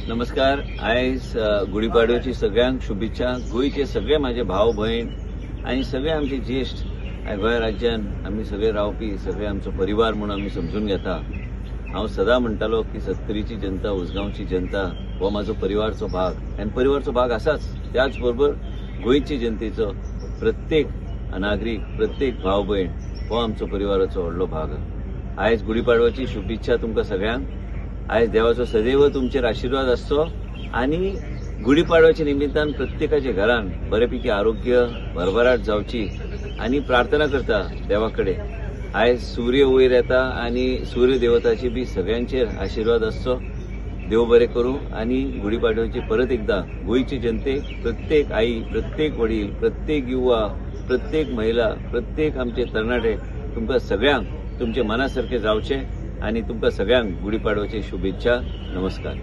नमस्कार. आयज गुढीपाडव्याची सगळ्यांक शुभेच्छा. गोंयचे सगळे माझे भाव भयण आनी सगळे आमचे ज्येश्ठ, गोंय राज्यान आमी सगळे रावपी सगळे आमचो परिवार म्हणून आमी समजून घेता. हांव सदां म्हणटालो की सत्तरीची जनता, उसगांवची जनता हो म्हाजो परिवारचो भाग आनी परिवारचो भाग आसाच. त्याच बरोबर गोंयची जनतेचो प्रत्येक नागरीक, प्रत्येक भाव भयण हो आमचो परिवाराचो व्हडलो भाग. आयज गुढीपाडव्याची शुभेच्छा तुमकां सगळ्यांक. आयज देवाचो सदैव तुमचेर आशिर्वाद आसचो आनी गुढीपाडव्याच्या निमित्तान प्रत्येकाच्या घरान बऱ्यापैकी आरोग्य भरभराट जावची आनी प्रार्थना करता देवा कडेन. आयज सूर्य वयर येता आनी सूर्य देवताची बी सगळ्यांचेर आशिर्वाद आसचो. देव बरें करूं आनी गुढीपाडव्याची परत एकदा गोंयचे जनतेक, प्रत्येक आई, प्रत्येक वडील, प्रत्येक युवा, प्रत्येक महिला, प्रत्येक आमचे तरणाटे, तुमकां सगळ्यांक तुमचे मना सारकें जावचें आनी तुमकां सगळ्यांक गुढीपाडव्याची शुभेच्छा. नमस्कार.